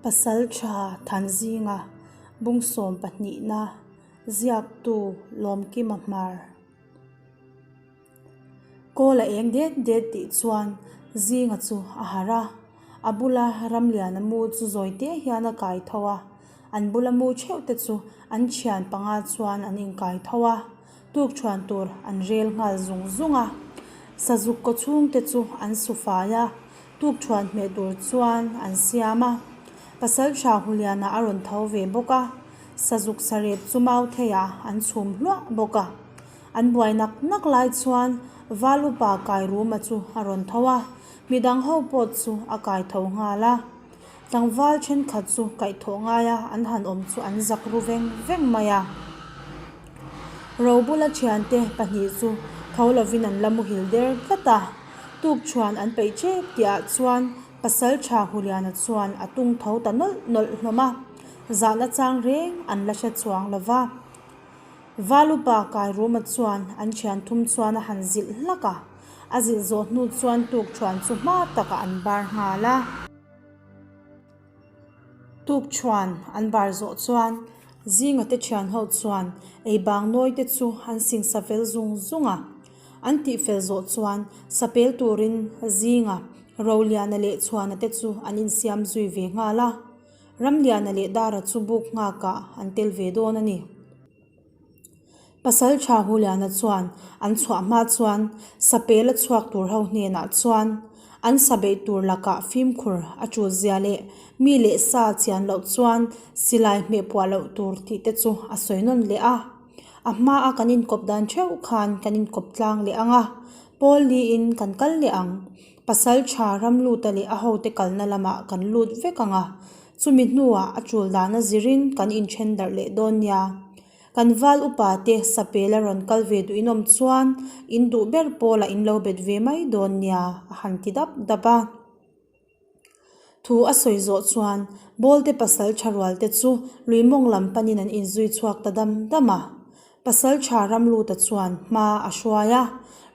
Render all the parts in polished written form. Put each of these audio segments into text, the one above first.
Pasaltha Thanzinga Bungsawm pahnihna ziaktu Lawmkima Hmar. Kawl a eng det det tih chuan Zinga chu a harh a, a bula Ramliana mu chu zawi te hian a kai tho a, an bula mu theuh te chu an thian panga chuan an inkai tho a, tuk thuan tur an rel nghal zung zung a, sazuk kaw chhung te chu an su fai a, tuk thuan hmeh tur chuan an siam a, Pasaltha Huliana a rawn tho ve bawk a, sazuk sarep chu mau theiah an chhum hluah bawk a. An buai nak nak lai chuan Val upa Kairuma chu a rawn tho a, midang ho pawh chu a kai tho nghal a. Tlangval thenkhat chu kaihthawh ngaia an han awm chu an zak ru veng veng mai a. Robula thiante pahnih chu tho lovin an la muhil der tlat a, tukṭhuan an peih ṭep tihah chuan pasal ṭha Huliana chuan a tung tho ta nawlh nawlh hlawm a, zahna chang reng an la hre chuang lo va. Valupa Kairuma chuan an thian thum chuan a han zilh hlak a, a zilh zawh hnu chuan tukṭhuan chu hma takah an bar nghal a. Tukṭhuan an bar zawh chuan Zinga te ṭhian ho chuan ei bang nawi te chu an singsa fel zung zung a. An tih fel zawh chuan sapel turin Zinga, Roliana leh Chhuana te chu an insiam zui ve nghal a. Ramliana leh Dara chu buk nghakah an tel ve dawn a ni. Pasal tha Huliana chuan an chhuah hma chuan sapel a chhuak tur ho hnenah chuan an sa beih tur lakah fimkhur a tul zia leh mi leh sa chian loh chuan silai hmeh puah loh tur tih te chu a sawi nawn leh a. A hma a kan inkawp dan theuh khan kan inkawp tlang leh ang a, pawl liin kan kal leh ang. Pasal tha Ramluta leh a hote kalna lamah kan lut vek ang a, Chumi hnuah a tul dana zirin kan inthen darh leh dawn nia. Kan val upa te sapel a rawn kal ve duh inawm chuan in duh ber pawlah in lo bet ve mai dawn nia a han ti dap dap a. Thu a sawi zawh chuan Bawlte pasal tha rual te chu lui mawng lam panin an inzui chhuak ta dam dam a. Pasal tha Ramluta chuan hma a hruai a,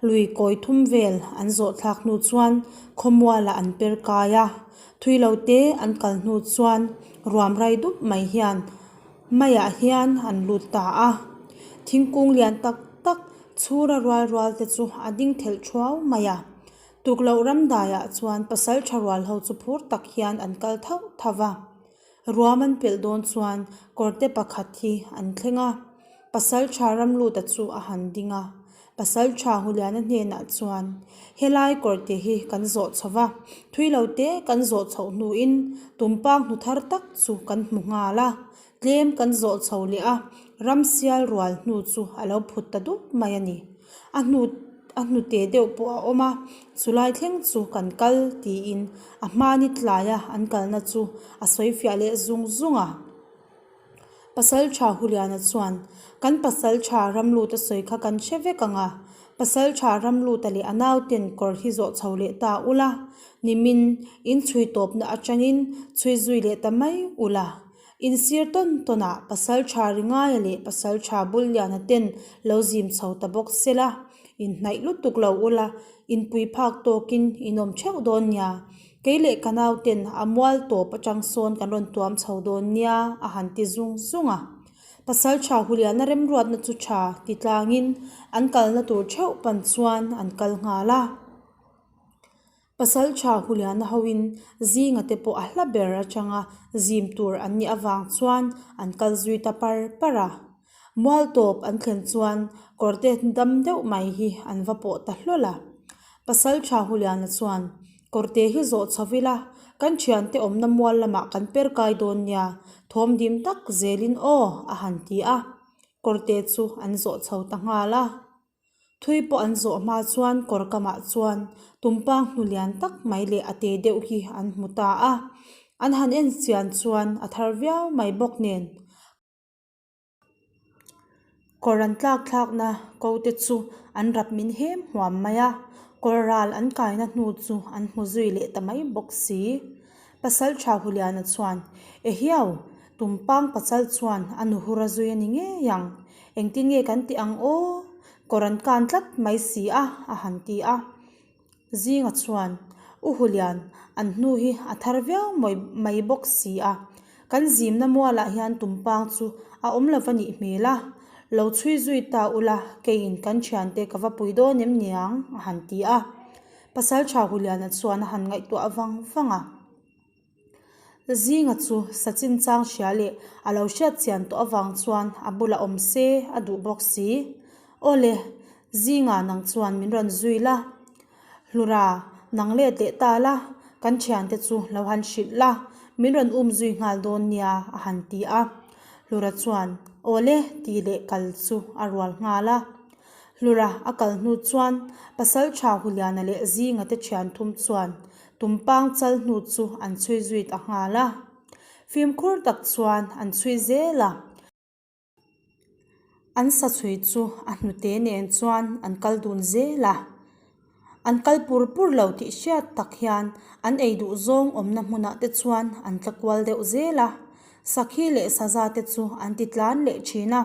lui kawi thum vel an zawh thlak hnu chuan khawmualah an per kai a, thui lo te an kal hnu chuan ruam rai dup mai hian maiah hian an lut ta a. Thingkung lian tak tak chhura rual rual te chu a ding thelh thuau mai a. Tukloh ramdaiah chuan pasal tha rual ho chu phur tak hian an kal thauh thauh va. Ruam an pelh dawn chuan kawrte pakhat hi an thleng a, Pasaltha Ramluta chu a han ding a, Pasaltha Huliana hnenah chuan, Helai kawrte hi kan zawh chho va, thui lo te kan zawh chhoh hnuin tumpang hnu thar tak chu kan hmu nghal a, tlem kan zawh chho leh a, ramsial rual hnu chu a lo phut ta dup mai a ni. A hnu a hnute deuh pawh a awm a, chulai thleng chu kan kal tiin a hmani tlaia an kalna chu a sawi fiah leh zung zung a. Pasal tha Huliana chuan, Kan pasal tha Ramluta sawi kha kan hre vek ang a, pasal tha Ramluta leh a nauten kawr hi zawh chho leh ta ula, nimin inchhui tawpna atangin chhui zui leh ta mai ula. Insir tawn tawnah pasal tha Ringaia leh pasal tha Bulliana ten lo zim chho ta bawk se la, inhnaih lutuk lo ula, inpui phak tawkin in awm theuh dawn nia. Kei leh ka nau ten a mual tawp atang sawn kan rawn tuam chho dawn nia a han ti zung zung a. Pasal tha Huliana remruatna chu tha ti tlangin an kalna tur theuh pan chuan an kal nghal a. Pasalṭha Huliana hoin zinga te pawh a hla ber atanga zim tur an nih avang chuan an kal zui ta par par a. Mual tawp an thlen chuan kawrte dam deuh mai hi an va pawh ta hlawl a. Pasalṭha Huliana chuan, Kawrte hi zawh chho ila, kan thiante awmna mual lamah kan per kai dawn nia, thawm dim tak zelin aw a han ti a. Kawrte chu an zawh chho ta nghal a. Thui pawh an zawh hma chuan kawr kamah chuan tumpang hnu lian tak mai leh a te deuh hi an hmu ta a, an han en chian chuan a thar viau mai bawk nen. Kawr an tlak thlakna ko te chu an rap min hem huam mai a, kawr ral an kaina hnu chu an hmu zui leh ta mai bawk si. Pasal tha Huliana chuan, Ehiau, tumpang pasal chuan a nuhur a zui a ni ngei ang. Engtin nge kan tih ang aw? Kawr an kan tlat mai si a, a han ti a. Zinga chuan, U Hulian, an hnu hi a thar viau mai bawk si a, kan zimna mualah hian tumpang chu a awm lo va nih hmel a, lo chhui zui ta ula keiin kan thiante ka va pui dawn em niang a han ti a. Pasaltha Huliana chuan a han ngaihtuah vang vang a. Zinga chu sa chinchang hria leh a lo hriat chian tawh avang chuan a bulah awm se a duh bawk si. Awle, Zinga nang chuan min rawn zui la. Hlura, nang let leh ta la, kan thiante chu lo han hrilh la, min rawn um zui nghal dawn nia a han ti a. Hlura chuan, Awle tih leh kal chu a rual nghal a. Hlura a kal hnu chuan Pasaltha Huliana leh Zinga te thian thum chuan Tumpang chal hnu chu an chhui zui ta nghal a. Fimkhur tak chuan an chhui zel a. An sa chhui chu a hnute nen chuan an kal dun zel a. An kal pur pur lo tih hriat tak hian an ei duh zawng awmna hmunah te chuan an tla kual deuh zel a. Sakhi leh saza te chu an ti tlan leh thin a.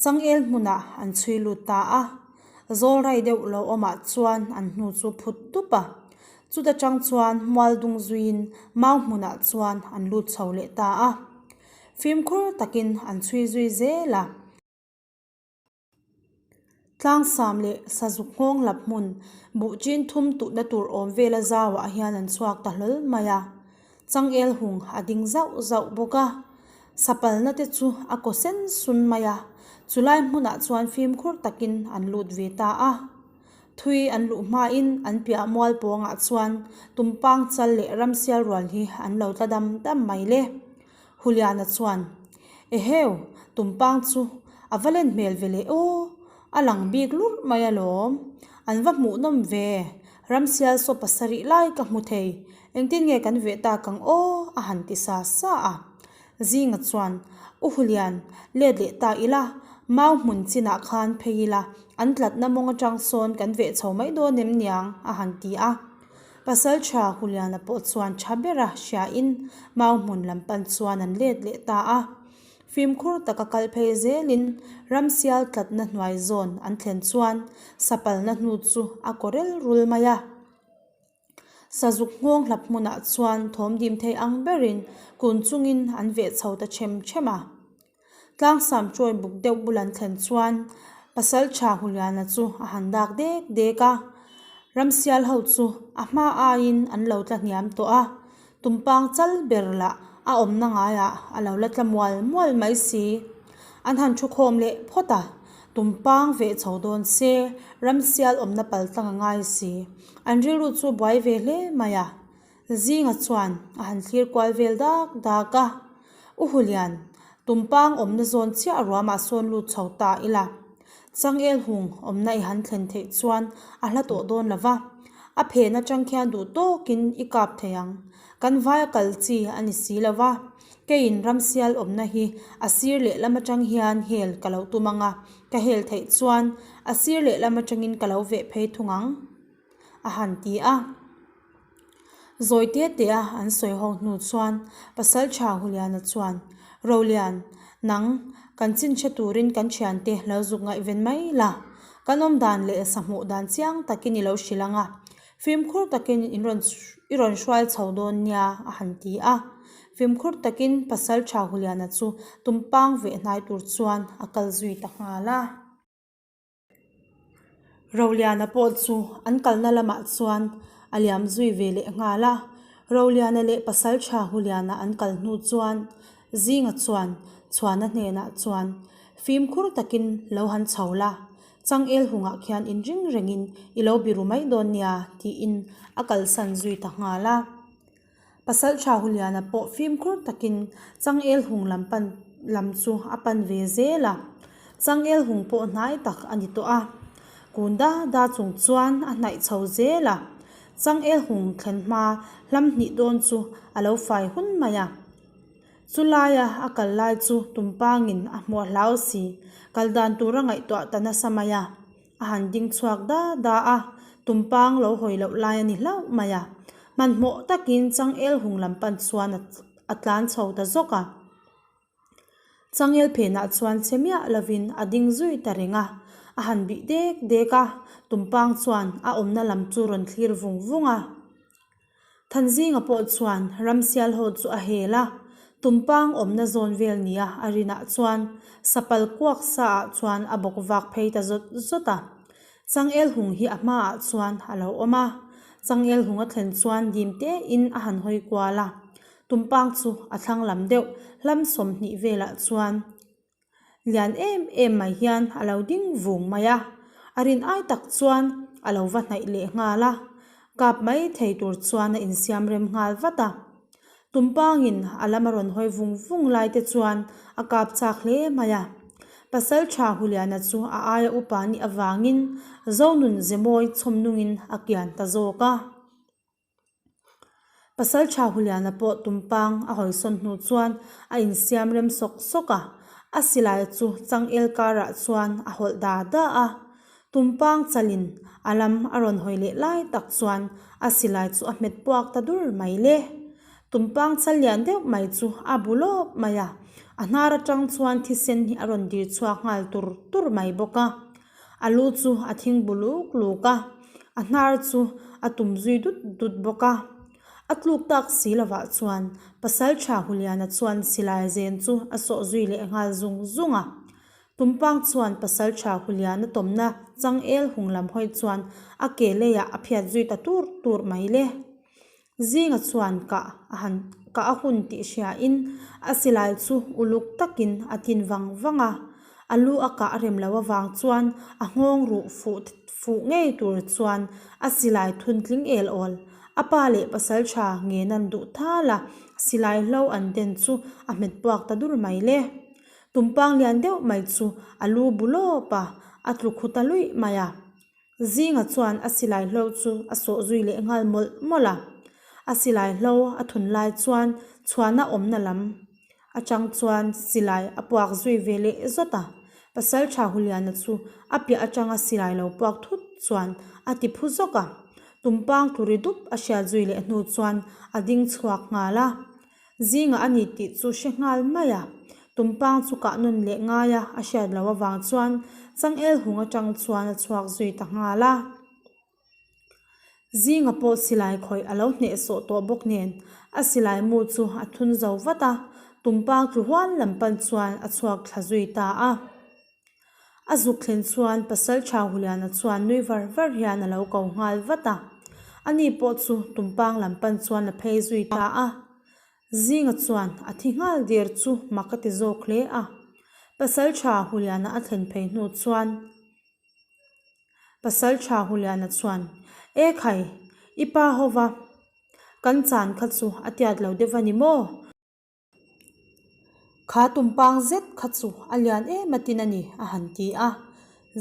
Changel hmunah an chhui lut ta a. Zawlrai deuh lo awmah chuan an hnu chu phut dup a. Chuta tang chuan mual dung zuiin mau hmunah chuan an lut chho leh ta a. Fimkhur takin an chhui zui zel a. Tlangsam leh sazuk nghawng lap hmun buh chin thum tuhna tur awm vela zauah hian an chhuak ta hlawl mai a. Changel hung a ding zauh zauh bawk a. Sapalna te chu a kaw sen sun mai a. Chulai hmunah chuan fimkhur takin an lut ve ta a. Thui an luh hmain an piah mual pawngah chuan tumpang chal leh ramsial rual hi an lo tla dam dam mai le. Huliana chuan, Eheu, tumpang chu a va len hmel ve leh aw, a lang bik lurh mai alawm. An va hmuh nawm ve, ramsial saw pasarih lai ka hmu thei, engtin nge kan veh tak ang aw a han ti sa sa a. Zinga chuan, U Hulian, let leh ta ila, mau hmun chinah khan phei ila, an tlatna mawng atang sawn kan veh chho mai dawn em niang a han ti a. Pasalṭha Huliana pawh chuan ṭha bera hriain mau hmun lam pan chuan an let leh ta a. Fimkhur taka kal phei zelin ramsial tlatna hnuai zawn an thlen chuan sapalna hnu chu a kaw rel rul mai a. Sazuk nghawng hlap hmunah chuan thawm dim thei ang berin kun chungin an veh chho ta ṭhem ṭhem a. Tlangsam chawi buk deuh bul an thlen chuan Pasalṭha Huliana chu a han dak dek dek a, Ramsial ho chu a hma aiin an lo tla hniam tawh a, tumpang chal ber lah a awmna ngaiah a lo la tla mual mual mai si. An han thu khawm leh phawt a, tumpang veh chho dawn se Ramsial awmna pal tlang a ngai si. An rilru chu buai ve hle mai a. Zinga chuan a han thlir kual vel dak dak a, U Hulian, tumpang awmna zawn chiah ruamah sawn lut chho ta ila. Changel hung awmna i han thlen theih chuan a hla tawh dawn lo va, a phen atang khian duh tawkin i kap thei ang. Kan vaia kal chi a ni si lo va, keiin ramsial awmna hi a sir lehlam atang hian hel ka lo tum ang a, ka hel theih chuan a sir lehlam atangin ka lo veh phei thung ang, a han ti a. Zawi te te a an sawi ho hnu chuan Pasaltha Huliana chuan, Rolian, nang kan chin hre turin kan thiante lo zuk ngaihven mai la, kan awm dan leh sa hmuh dan chiang takin i lo hrilh ang a, fimkhur takin in rawn i rawn hruai chho dawn nia a han ti a. Fimkhur takin Pasaltha Huliana chu tumpang veh hnai tur chuan a kal zui ta nghal a. Roliana pawh chu an kalna lamah chuan a liam zui ve leh nghal a, Roliana leh Pasaltha Huliana an kal hnu chuan Zinga chuan Chhuana hnenah chuan fimkhur takin lo han chho la, changel hungah khian inring rengin i lo biru mai dawn nia tiin a kalsan zui ta nghal a. Pasalṭha Huliana pawh fimkhur takin Changel hung lam pan lam chu a pan ve zel a, Changel hung pawh hnai tak a ni tawh a, kun da da chung chuan a hnaih chho zel a, Changel hung thlen hma hlam hnih dawn chu a lo fai hun mai a. Chu laia a kal lai chu tumpangin a hmuh a hlau si, kal dan tur a ngaihtuah ta nasa mai a. A han ding chhuak da da a, tumpang lo hawi loh lai a ni hlauh mai a. Hmanhmawh takin changel hung lam pan chuan a tlan chho ta zawk a. Changel phenah chuan che miah lovin a ding zui ta reng a, a han bih dek dek a, tumpang chuan a awmna lam chu rawn thlir vung vung a. Thanzinga pawh chuan ramsial ho chu a hel a, tumpang awmna zawn vel nia a rinah chuan sapal kuak sa ah chuan a bawk vak phei ta zawt zawt a. Changel hung hi a hmaah chuan a lo awm a, changel hung a thlen chuan dim tein a han hawi kual a, tumpang chu a thlang lam deuh hlam 20 velah chuan Lian em em mai hian a lo ding vung mai a, a rin ai tak chuan a lo va hnaih leh nghal a, kap mai thei tur chuan a insiam rem nghal vat a. Tumpangin a lam a rawn hawi vung vung lai te chuan a kap chak hle mai a. Pasaltha Huliana chu a aia upa nih avangin Zonun Zemawi chhawm nungin a kian ta zawk a. Pasaltha Huliana pawh tumpang a hawisawn hnu chuan a insiam rem sawk sawk a, a silai chu changel karah chuan a hawlh da da a. Tumpang chalin a lam a rawn hawi leh lai tak chuan a silai chu a hmet puak ta dur mai le. Tumpang chal lian deuh mai chu a bu lawp mai a, a hnar atang chuan thisen hi a rawn dir chhuak nghal tur tur mai bawk a. A lu chu a thing bu luk luk a, a hnar chu a tum zui dut dut bawk a. A tluk tak si lovah chuan Pasaltha Huliana chuan silai zen chu a sawh zui leh nghal zung zung a. Tumpang chuan Pasaltha Huliana tawmna changel hung lam hawi chuan a ke leiah a phiat zui ta tur tur mai le. Zinga chuan kah a han kah a hun tih hriain a silai chu uluk takin a tin vang vang a, a lu a kah rem loh avang chuan a nghawng ruh fuh fuh ngei tur chuan a silai thun tling el awl. A pa leh pasal tha nge nan duh thal a, silai hlo an den chu a hmet puak ta dur mai le. Tumpang lian deuh mai chu a lu bu lawp a, a tlu khu ta luih mai a. Zinga chuan a silai hlo chu a sawh zui leh nghal mawlh mawlh a. A silai hlo a thun lai chuan chhuana awmna lam atang chuan silai a puak zui ve leh zawt a. Pasaltha Huliana chu a piah atanga silai lo puak thut chuan a ti phu zawk a. Tumpang tluri dup a hriat zui leh hnu chuan a ding chhuak nghal a. Zingah a ni tih chu hre nghal mai a, tumpang chu kah nawn leh ngai a, a hriat loh avang chuan changel hung atang chuan a chhuak zui ta nghal a. Zinga pawh silai khawih a lo hnehsawh tawh bawk nen a silai mu chu a thun zo vat a, tumpang tlu hual lam pan chuan a chhuak thla zui ta a. A zuk thlen chuan Pasaltha Huliana chuan nui var var hian a lo ko nghal vat a. Ani pawh chu tumpang lam pan chuan a phei zui ta a. Zinga chuan a thi nghal der chu mak a ti zawk hle a. Pasaltha Huliana a thlen phei hnu chuan Pasaltha Huliana chuan, E khai, i pa hova kan chan kha chu a tiat lo deuh a ni maw? Kha tumpang zet kha chu a lian em atin a ni, a han ti a.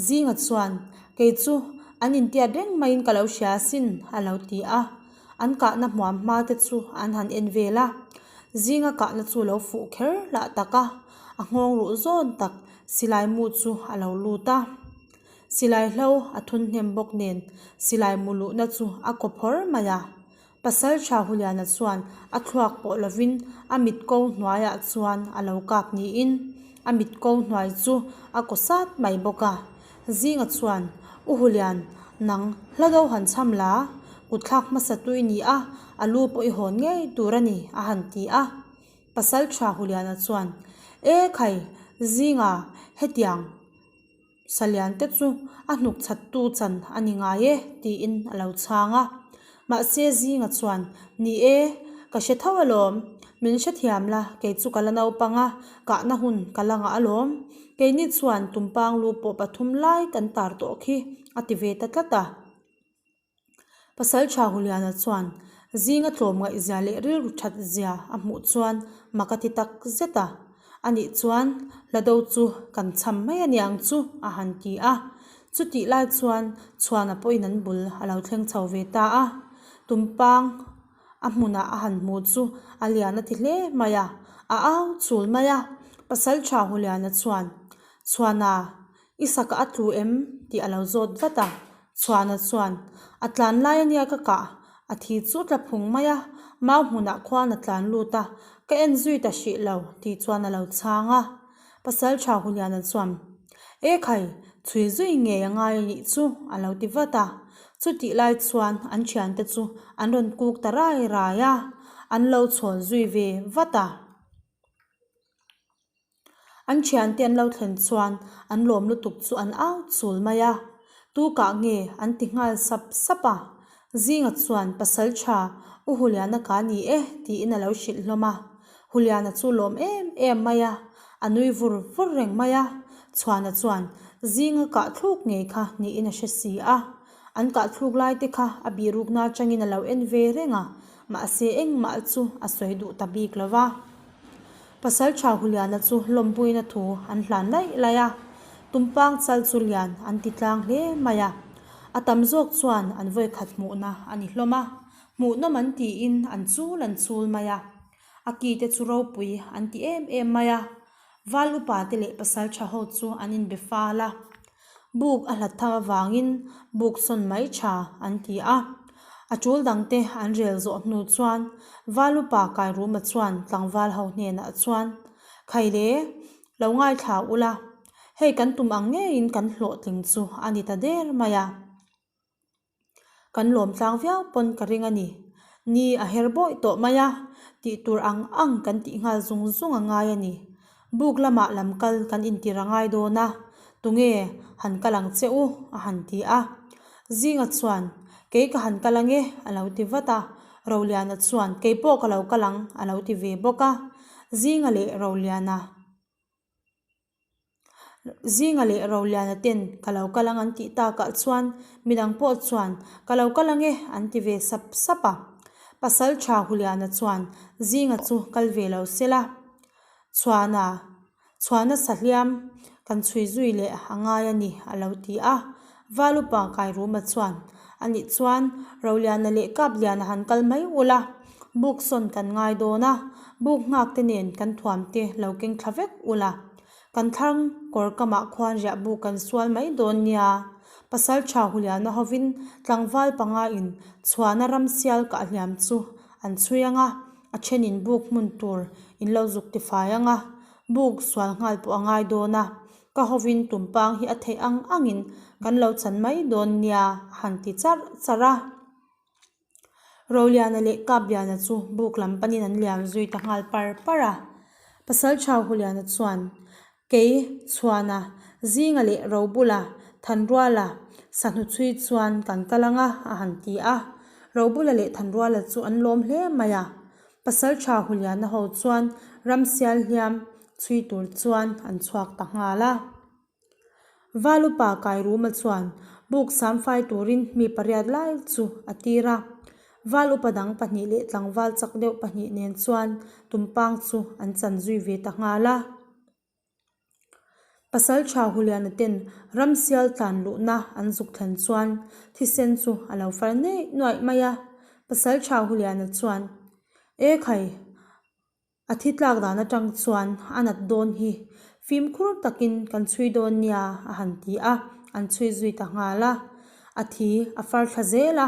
Zinga chuan, Kei chu an intiat reng maiin ka lo hria asin, a lo ti a. An kahna hmuam hma te chu an han en vel a. Zinga kahna chu lo fuh kher lah tak a, a nghawng ruh zawn tak silai mu chu a lo lut a. Silai hlo a thun hnem bawk nen silai mu luhna chu a kaw phawr mai a. Pasaltha Huliana chuan a thluak pawh lovin a mit ko hnuaiah chuan a lo kap niin a mit ko hnuai chu a kaw sat mai bawk a. Zinga chuan, U Hulian, nang hla do han chham la, kutthlak hmasa tui ni a, a lu pawh i hawn ngei tur a ni, a han ti a. Pasaltha Huliana chuan, E khai, Zinga, hetiang. Salian te chu a hnuk chhat tu chan a ni ngai e tiin a lo chhang a. Mahse Zinga chuan, Ni e, ka hre tho alawm. Min hrethiam la, kei chu ka la naupang a, kahna hun ka la ngah alawm. Keini chuan tumpang lu pawh pathum lai kan tar tawh khi a ti ve ta tlat a. Pasaltha Huliana chuan zinga tlawm ngaihzia leh rilru that zia a hmuh chuan mak a ti tak zet a, anih chuan Hlado chu kan cham mai a niang chu a han ti a. Chutih lai chuan Chhuana pawhin an bul a lo thleng chho ve ta a, Tumpang a hmunah a han hmu chu a lian a ti hle mai a, a au chul mai a. Pasaltha Huliana chuan, Chhuana, I sakah a tlu em? tih a lo zawt vat a. Chhuana chuan, A tlan lai a nia ka kah, a thi chu tla phung mai a, mau hmunah khuan a tlan lut a, ka en zui ta hrih lo, tih chuan a lo chhang a. Pasaltha Huliana chuan, E khai, chhui zui ngei a ngai a nih chu, a lo ti vat a. Chutih lai chuan an thiante chu an rawn kuk ta rai rai a, an lo chhawn zui ve vat a. An thiante an lo thlen chuan an lawm lutuk chu an au chul mai a, tu kah nge an ti nghal sap sap a. Zinga chuan pasal tha U Huliana ka ni e tiin a lo hrilh hlawm a. Huliana chu lawm em em mai a, a nui vur vur reng mai a. Chhuana chuan Zinga kah thluk ngei kha niin a hre si a. An kah thluk lai te kha a bihrukna atangin a lo en ve reng a, mahse engmah chu a sawi duh ta bik lo va. Pasalṭha Huliana chu lawmpuina thu an hlan laih laih a, Tumpang chal chu lian an ti tlang hle mai a. A tam zawk chuan an vawikhat hmuhna a ni hlawm a, hmuhnawm an tiin an chul an chul mai a. A ki te chu ropui an ti em em mai a. Val upa te leh pasalṭha ho chu an inbe fal a. Buk a hlat thang avangin buk sawn mai tha an ti a. A tul dangte an rel zawh hnu chuan Valupa Kairuma chuan tlangval ho hnenah chuan, Khaile, lo ngaithla ula, hei kan tum ang ngeiin kan hlawhtling chu a ni ta der mai a. Kan lawm tlang viau pawn ka ring a ni. Ni a her bawih tawh mai a, tih tur ang ang kan tih nghal zung zung a ngai a ni. Buk lamah lam kal kan intir a ngai dawn a, tunge han kal ang che u a han ti a. Zinga chuan, Kei ka han kal ange a lo ti vat a. Roliana chuan, Kei pawh ka lo kal ang a lo ti ve bawk a. Zinga leh Roliana. Zinga leh Roliana ten ka lo kal ang an tih takah chuan midang pawh chuan ka lo kal ang e an ti ve sap sap a. Pasal tha Huliana chuan Zinga chu kal ve lo se la. Chhuana, Chhuana sahliam kan chhui zui leh a ngai a ni a lo ti a. Valupa Kairuma chuan Anih chuan Roliana leh Kapliana han kal mai ula, buk sawn kan ngai dawn a, buk nghak te nen kan thuam te lo keng thla vek ula, kan thlang kawr kamah khuan riah buk kan sual mai dawn nia. Pasal tha Huliana hovin tlangval panga in chhuana ram sial kah hliam chu an chhui ang a, a thenin buk hmun tur in lo zuk tifai ang a, buk sual nghal pawh a ngai dawn a. Ka hovin tumpang hi a theih ang angin kan lo chan mai dawn nia a han ti charh charh a. Roliana leh Kapliana chu buk lam panin an liam zui ta nghal par par a. Pasalṭha Huliana chuan, Kei, Chhuana, Zinga leh Robula, Thanruala, Sahnu chhui chuan kan kal ang a a han ti a. Robula leh Thanruala chu an lawm hle mai a. Pasalṭha Huliana ho chuan ramsial hliam chhui tur chuan an chhuak ta nghal a. Valupa Kairuma chuan buk samfai turin mi pariat lai chu a tir a. Val upa dang pahnih leh tlangval chak deuh pahnih nen chuan tumpang chu an chan zui ve ta nghal a. Pasalṭha Huliana ten ramsial tlan luhna an zuk thlen chuan thisen chu a lo far neih nuaih mai a. Pasalṭha Huliana chuan, E khai! A thi tlak dan atang chuan a nat dawn hi fimkhur takin kan chhui dawn nia a han ti a, an chhui zui ta nghal a. A thi a far thla zel a,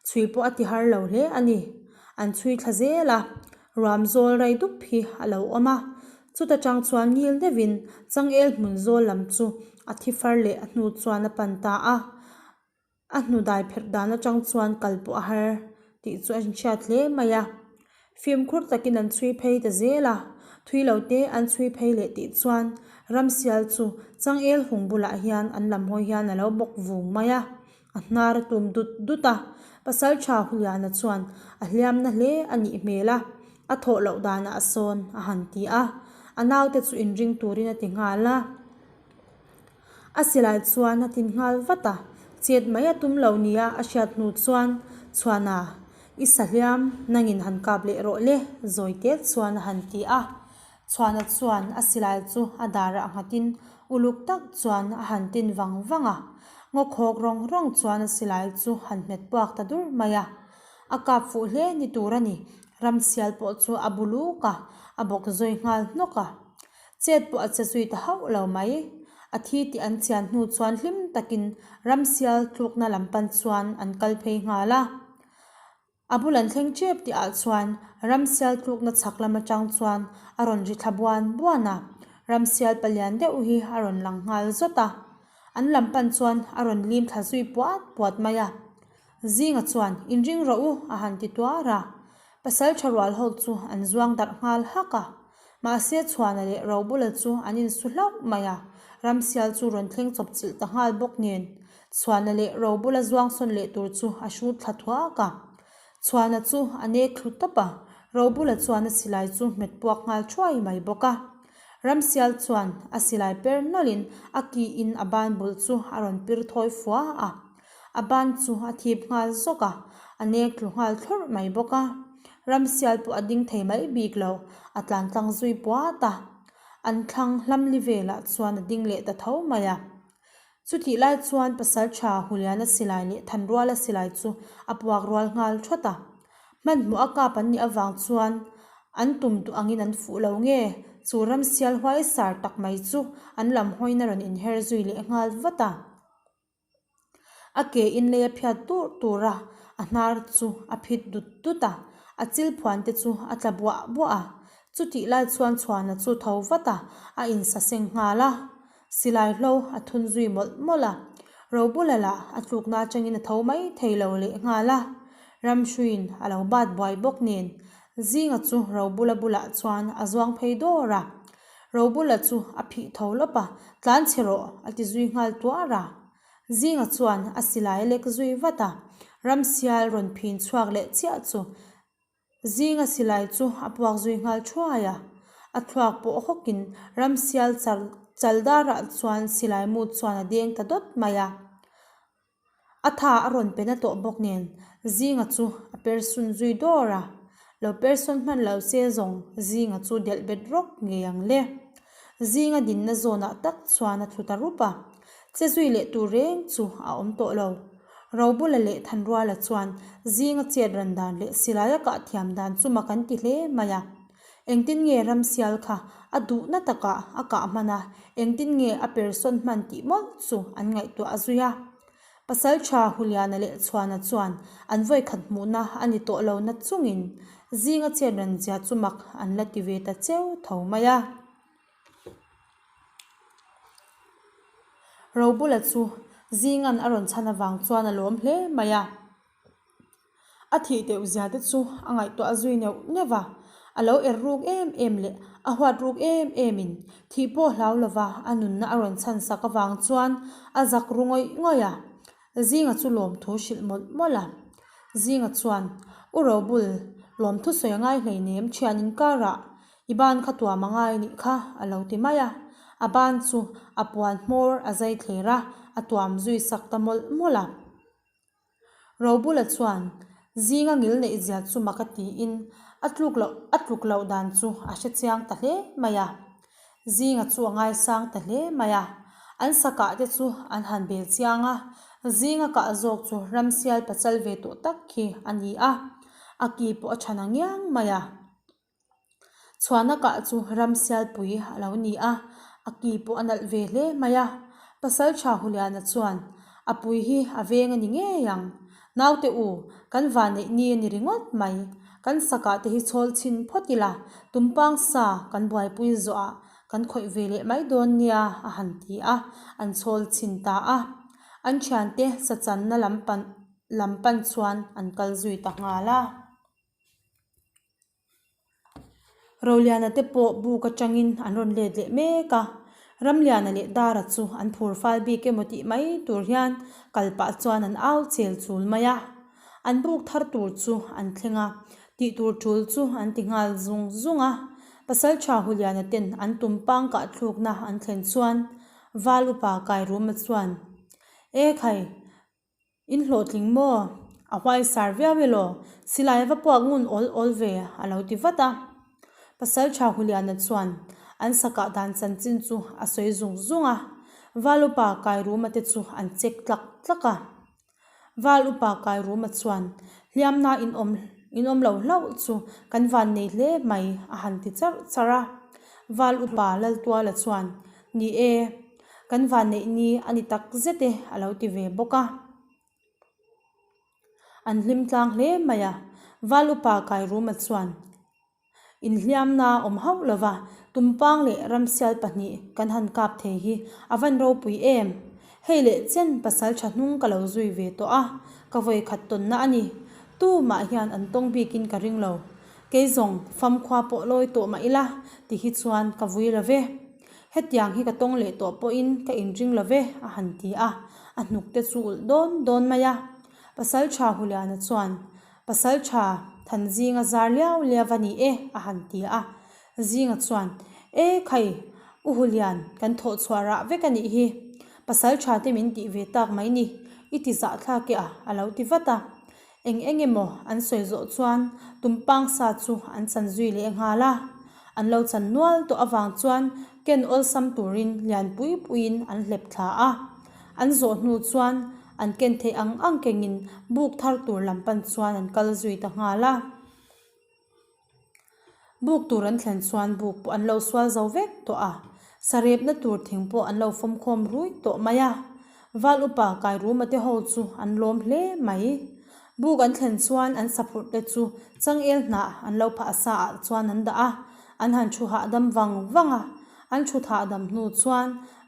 chhui pawh a ti har lo hle a ni. An chhui thla zel a, ruam zawl rei dup hi a lo awm a. Chuta tang chuan ngil deuhin changel hmun zawl lam chu a thi far leh a hnu chuan a pan ta a. A hnu dai pherh dan atang chuan kal pawh a har tih chu a inhriat hle mai a. Fimkhur takin an chhui phei ta zel a, thui lo te an chhui phei leh tih chuan ramsial chu changel hung bulah hian an lam hawi hian a lo bawk vung mai a, a hnar a tum dut dut a. Pasaltha Huliana chuan a hliamna hle a nih hmel a, a thawh loh danah a sawn a han ti a, a naute chu inring turin a ti nghal a. A silai chuan a tin nghal vat a, chet mai a tum lo nia a hriat hnu chuan Chhuana, i sahliam nangin han kap leh rawh le, zawi tet chuan a han ti a. Chhuana chuan a silai chu a darah nghatin uluk tak chuan a han tin vang vang a, ngaw khawk rawng rawng chuan a silai chu han hmet puak ta dur mai a. A kap fuh hle ni tur a ni, ramsial pawh chu a bu luk a, a bawk zawi nghal hnawk a. Chet pawh a che zui ta hauh lo mai. A thi tih an chian hnu chuan hlim takin ramsial tlukna lam pan chuan an kal phei nghal a. A bul an thleng tep tih ah chuan ramsial tlukna chhak lam atang chuan a rawn ri thla buan buan a. Ramsial palian deuh hi a rawn lang nghal zawt a. An lam pan chuan a rawn lim thla zui puat puat mai a. Zinga chuan, Inring rawh u, a han ti tuar a. Pasal tha rual ho chu an zuang darh nghal hak a. Mahse Chhuana leh Robula chu an insu hlauh mai a. Ramsial chu rawn thleng chawp chilh ta nghal bawk nen, Chhuana leh Robula zuang sawn leh tur chu a hrut thla thuak a. Chhuana chu a nek thlu tawp a, Robula chuan a silai chu hmet puak nghal thuai mai bawk a. Ramsial chuan a silai per nawlhin a ki in a ban bul chu a rawn pir thawi fua a. A ban chu a thip nghal zawk a, a nek tlu nghal thlawrh mai bawk a. Ramsial pawh a ding thei mai bik lo, a tlan tlang zui puat a. An thlang hlamli velah chuan a ding leh ta tho mai a. Chutih lai chuan Pasalṭha Huliana silai leh Thanruala silai chu a puak rual nghal thawt a. Hmanhmawh a kap an nih avang chuan an tum duh angin an fuh lo nge? Chu ramsial huaisar tak mai chu an lam hawiin a rawn inher zui leh nghal vat a. A ke in lei a phiat tur tur a, a hnar chu a phit dut dut a, a chil phuan te chu a tla buah buah a. Chutih lai chuan Chhuana chu tho vat a, a insaseng nghal a. Silai hlo a thun zui mawlh mawlh a, Robula lah a tlukna atangin a tho mai thei lo leh nghal a. Ramhruiin a lo bat buai bawk nen Zinga chu Robula bulah chuan a zuang phei dawr a. Robula chu a phih tho lawp a, Tlan chhe rawh a ti zui nghal tuar a. Zinga chuan a silai a lek zui vat a, Ramsial rawn phin chhuak leh chiah chu Zinga silai chu a puak zui nghal thuai a, a thluak pawh hawkin ramsial chal chal darah chuan silai mu chuan a deng ta dawt mai a. A tha a rawn pe na tawh bawk nen Zinga chu a persun zui dawr a, lo persun hman lo se zawng Zinga chu delh bet rawk ngei ang le. Zinga dinna zawnah tak chuan a thlu ta rup a, che zui leh tur reng chu a awm tawh lo. Robula leh Thanruala chuan zinga chet ran dan leh silaia kah thiam dan chu mak an ti hle mai a. Engtin nge Ramsial kha a duhna takah a kah hman a, engtin nge a persawn hman tih mawlh chu an ngaihtuah a zui a. Pasalṭha Huliana leh Chhuana chuan an vawikhat hmuhna a ni tawh lo na chungin zinga chet ran zia chu mak an la ti ve ta cheu tho mai a. Robula chu Zingan a rawn chhan avang chuan a lawm hle mai a. A thih deuh zia te chu a ngaihtuah zui neuh neuh a, a lo er ruk em em leh a huat ruk em em in thih pawh hlau lova a nunna a rawn chhan sak avang chuan a zak ru ngawih ngawih a. Zinga chu lawmthu hrilh mawlh mawlh a. Zinga chuan, U Robul, lawmthu sawi a ngai hleinem thian inkarah I ban kha tuam a ngai nih kha, a lo ti mai a. A ban chu a puan hmawr a zai thler a, a tuam zui sak ta mawlh mawlh a. Robula chuan zinga ngil neih zia chu mak a tiin a tluk loh a tluk loh dan chu a hre chiang ta hle mai a. Zinga chu a ngaisang ta hle mai a. An sakah te chu an han bel chiang a, zinga kah zawk chu ramsial pachal ve tawh tak khi a ni a, a ki pawh a tha nangiang mai a. Chhuana kah chu ramsialpui a lo ni a, a ki pawh a nalh ve hle mai a. Pasalṭha Huliana chuan, A pui hi a veng a ni ngei ang. Naute u, kan vanneih ni a ni ringawt mai. Kan sakah te hi chhawl chhin phawt ila, tumpang sa kan buaipui zawhah kan khawih ve leh mai dawn nia a han ti a, an chhawl chhin ta a. An ṭhiante sachanna lam pan lam pan chuan an kal zui ta nghal a. Roliana te pawh buk atangin an rawn let leh mek a, Ramliana leh Dara chu an phur fal bik emaw tih mai tur hian kal pah chuan an au chel chul mai a. An buk thar tur chu an thleng a, tih tur tul chu an ti nghal zung zung a. Pasaltha Huliana ten an tum pang kah thlukna an thlen chuan Val upa Kairuma chuan, E khai! In hlawhtling maw? A huaisar viau e law? Silai a va puak ngun awl awl ve a lo ti vat a. Pasaltha Huliana chuan an sakah dan chanchin chu a sawi zung zung a, Val upa Kairuma te chu an chek tlak tlak a. Val upa Kairuma chuan hliamna in awm in awm lo hlauh chu kan van nei hle mai a han ti charh charh a. Val upa Laltuala chuan, Ni e. Kan vanneih ni a ni tak zet e a lo ti ve bawk a. An hlim tlang hle mai a, Val upa Kairuma chuan inhliamna awm hauh lo va, Tumpang leh Ramsial pahnih kan han kap thei hi a van ropui em? Hei leh chen pasaltha hnung ka lo zui ve tawh a, ka vawikhat tawnna a ni. Tu mah hian an tawng bikin ka ring lo. Kei zawng famkhua pawh lawi tawh mah ila ti hi chuan ka vui lo ve. Hetiang hi ka tawng leh tawh pawhin ka inring lo ve, a han ti a, a hnuk te chu ulh dawn dawn mai a. Pasaltha Huliana chuan, Pasaltha Thanzinga zar liau liau a ni e, a han ti a. Zinga chuan, E khai, U Hulian, kan thawh chhuah rah vek a nih hi. Pasaltha te min tih ve tak mai ni, i ti zahthlak e a, a lo ti vat a. Eng eng emaw an sawi zawh chuan tumpang sa chu an chan zui leh nghal a. An lo chan nual tawh avang chuan ken awlsam turin lian pui puiin an hlep thla a. An zawh hnu chuan an ken theih ang ang kengin buk thar tur lam pan chuan an kal zui ta nghal a. Buk tur an thlen chuan buk pawh an lo sual zo vek tawh a, sarepna tur thing pawh an lo fawmkhawm rui tawh mai a. Val upa Kairuma te ho chu an lawm hle mai. Buk an thlen chuan an saphurh te chu changel hnah an lo phah sa ah chuan an dah a, an han thu hahdam vang vang a. An thut hahdam hnu chuan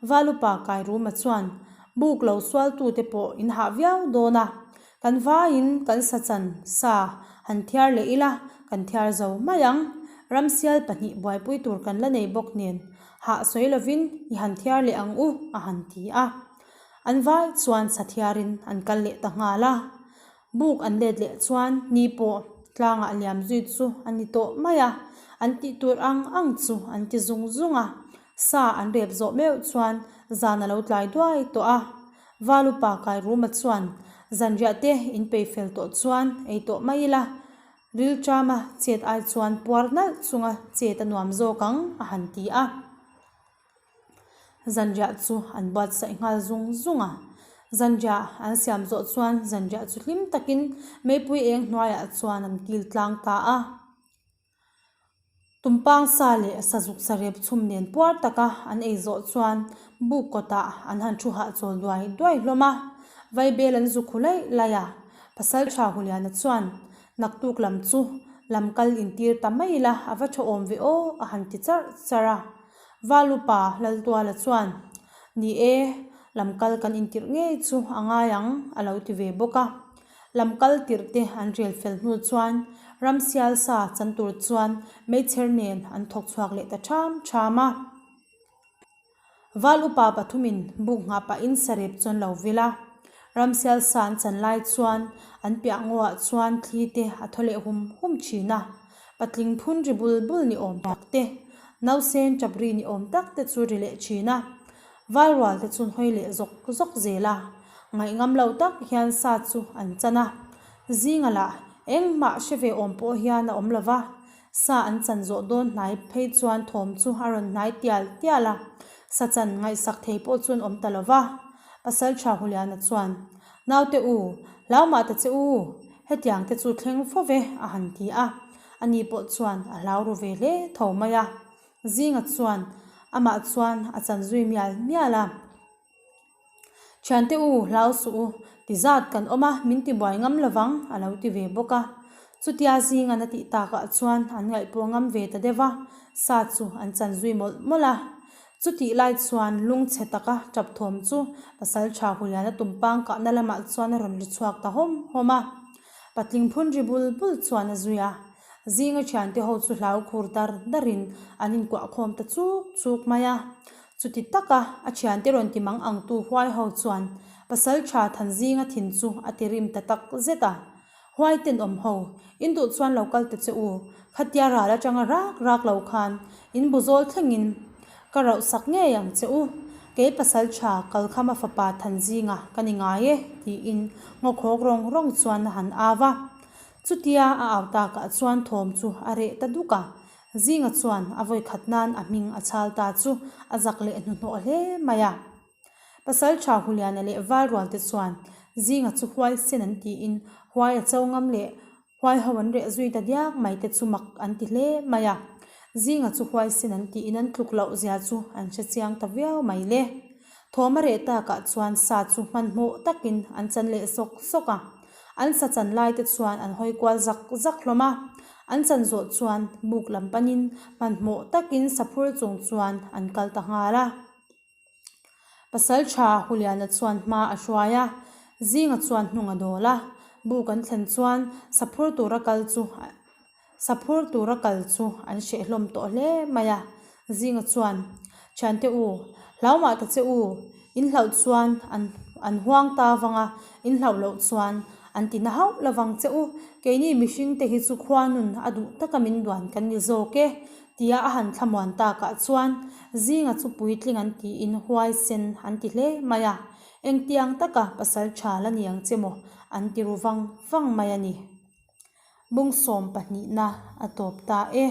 Val upa Kairuma chuan buk lo sualtute pawh in hah viau dawn a, Kan vaiin kan sa chan sa han thiar leh ila, kan thiar zo mai ang. Ramsial pahnih buaipui tur kan la nei bawk nen, hah sawi lovin i han thiar leh ang u, a han ti a. An vai chuan sa thiarin an kal leh ta nghal a. Buk an let leh chuan ni pawh tlangah liam zui chu a ni tawh mai a, an tih tur ang ang chu an ti zung zung a. Sa an rep zawh meuh chuan zan a lo tlai duai tawh a. Valupa Kairuma chuan zanriah te in pei fel tawh chuan ei tawh mai ila, rilṭama chet ai chuan puar nalh chunga chet a nuam zawk ang a han ti a. Zanriah chu an buatsaih nghal zung zung a. Zanriah an siam zawh chuan zanriah chu hlim takin meipui eng hnuaiah chuan an kil tlang ta a. Tumpang sa leh sazuk sarep chhum nen puar taka an ei zawh chuan buk kawtah an han thu hahchawl duai duai hlawm a, vaibel an zu khu laih laih a. Pasaltha Huliana chuan, Naktuk lam chu lam kal intir ta mai ila a va tha awm ve aw a han ti charh charh a. Valupa Laltuala chuan, Ni e, lam kal kan intirh ngei chu a ngai ang a lo ti ve bawk a. Lam kal tirh te an rel fel hnu chuan ramsial sa chan tur chuan meichher nen an thawk chhuak leh ta ṭham ṭham a. Val upa pathumin buk nghah pahin sarep chu an lo vil a. Ramsial sa an chan lai chuan an piah ngawah chuan thli te a thaw leh hum hum ṭhin a. Patling phun ri bul bul ni awm tak te, nausen ṭap ri ni awm tak te chu ri leh ṭhin a. Val rual te chu an hawi leh zawk zawk zel a. Ngaihngam lo tak hian sa chu an chan a, zinga lah engmah hre ve awm pawh hian a awm lo va, sa an chan zawh dawn hnai phei chuan thawm chu a rawn hnai tial tial a, sa chan ngaihsak thei pawh chu an awm ta lo va. Pasaltha Huliana chuan, Naute u, hlau mah ta che u, hetiang te chu thleng fo ve, a han ti a, ani pawh chuan a hlau ru ve hle tho mai a. Zinga chuan amah chuan a chan zui mial mial a. Thiante u, hlau suh u, ti zat kan awm a, min ti buai ngam lovang, a lo ti ve bawk a. Chutia zingan a tih takah chuan an ngaihpawh ngam ve ta deuh a, sa chu an chan zui mawlh mawlh a. Chutih lai chuan lungchhe taka tap thawm chu Pasaltha Huliana tumpang kahna lamah chuan a rawn ri chhuak ta hawm hawm a. Patling phun ri bul bul chuan a zui a. Zinga thiante ho chu hlau khur dar darin an inkuah khawm ta chuk chuk mai a. Chuti taka a thiante rawn ti mang ang tu huai ho chuan pasal tha Thanzinga thin chu a ti rim ta tak zet a. Huai tenawm ho, in duh chuan lo kal ta che u, khatia ral atanga rak rak lo khan in bu zawl thlengin ka rauh sak ngei ang che u, kei pasal tha Kalkhama fapa Thanzinga ka ni ngai e tiin ngawkhawk rawng rawng chuan a han au a. Chutia a au takah chuan thawm chu a reh ta duk a, Zinga chuan a vawi khat nan a hming a chhal ta chu a zak leh hnuhnawh hle mai a. Pasaltha Huliana leh Valrual te chuan Zinga chu huai sen an tiin huai a cho ngam leh huai ho an reh zui ta diak mai te chu mak an ti hle mai a. Zinga chu huai sen an tiin an tluk loh zia chu an hre chiang ta viau mai le. Thawm a reh takah chuan sa chu hmanhmawh takin an chan leh sawk sawk a. An sa chan lai te chuan an hawi kual zak zak hlawm a, an chan zawh chuan buk lam panin hmanhmawh takin saphur chung chuan an kal ta nghal a. Pasalṭha Huliana chuan hma a hruai a, Zinga chuan hnung a dawl a. Buk an thlen chuan saphur tura kal chu saphur tura kal chu an hreh hlawm tawh hle mai a. Zinga chuan, Thiante u, hlau mah ta che u, in hlauh chuan an an huang ta vang a, in hlauh loh chuan an ti na hauh lo vang che u. Keini mihring te hi chu khua nun a duh taka min duan kan ni zawk e, tia a han thlamuan takah chuan Zinga chu puitling an tiin huaisen an ti hle mai a. Engtiang taka pasal tha la ni ang che maw an ti ru vang vang mai a ni. Bung sawm pahnihna a tawp ta e.